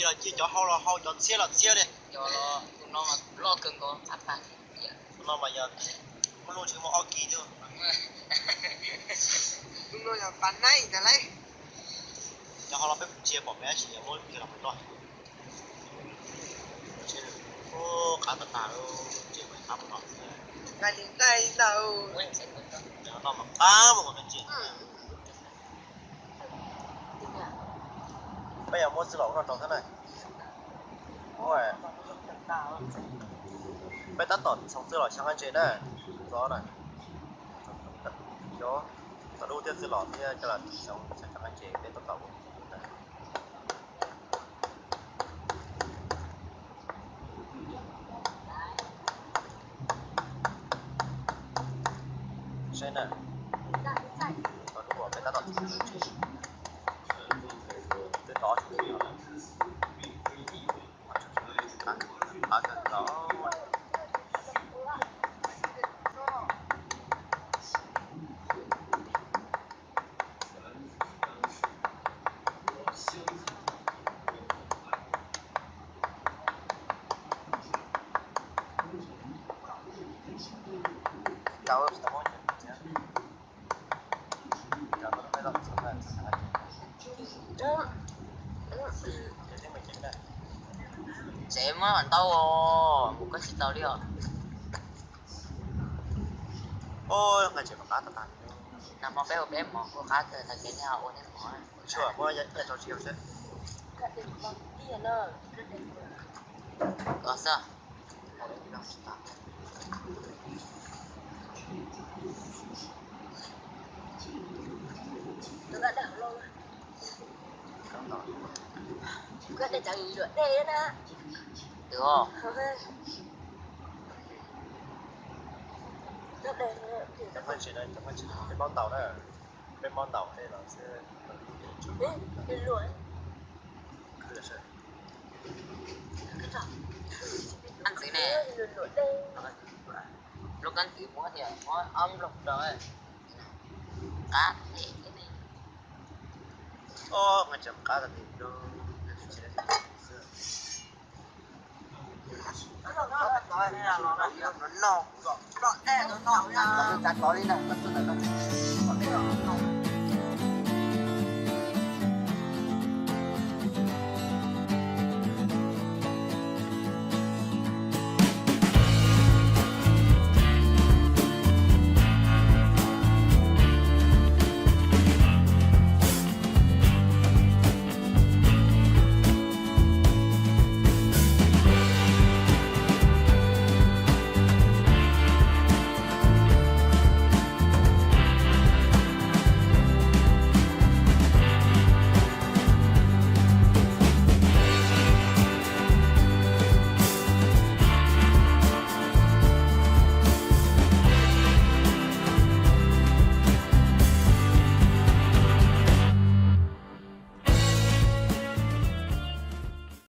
Los cia cov hau los hau, cov txhiab los txhiab li. Cov no mas loj kawg nkaus, qab tag. Tus no mas yog muaj lub ntsej muag ob kis xwb. Tus no yog pas naib ntag lauj. Cov hau los peb mus ntsia pom peb tsis yog muab kiag los mus noj. Qab tag tag, ntsia mas qab mus no. Nqaij li nqaij ntag. Noj mas qab mus ntsia. Peb yog muab txiv los ua noj rau thiab na. Peb tab tom txhoov txiv los xyaw nqaij ntses na. Txhoov na. Cov, cov dub thiab txiv los thiab coj los txhoov xyaw nqaij ntses peb tab tom ua. Saib na, cov dub uas peb tab tom txhoov, twb tov tsis tau. Qab kawg nkaus. Tsev muab ntau, mus koj tsis tau li os. Nag hmo peb ua peb mov kuj qab kawg, tag kis nej ho ua nej mov. Los xwb. Peb npaum ntaus na, peb npaum ntaus tej los xwb. Kab ntxwv ne, lub kab ntxwv muab tias muab ob nplooj rau. Qab, qab tag tim no.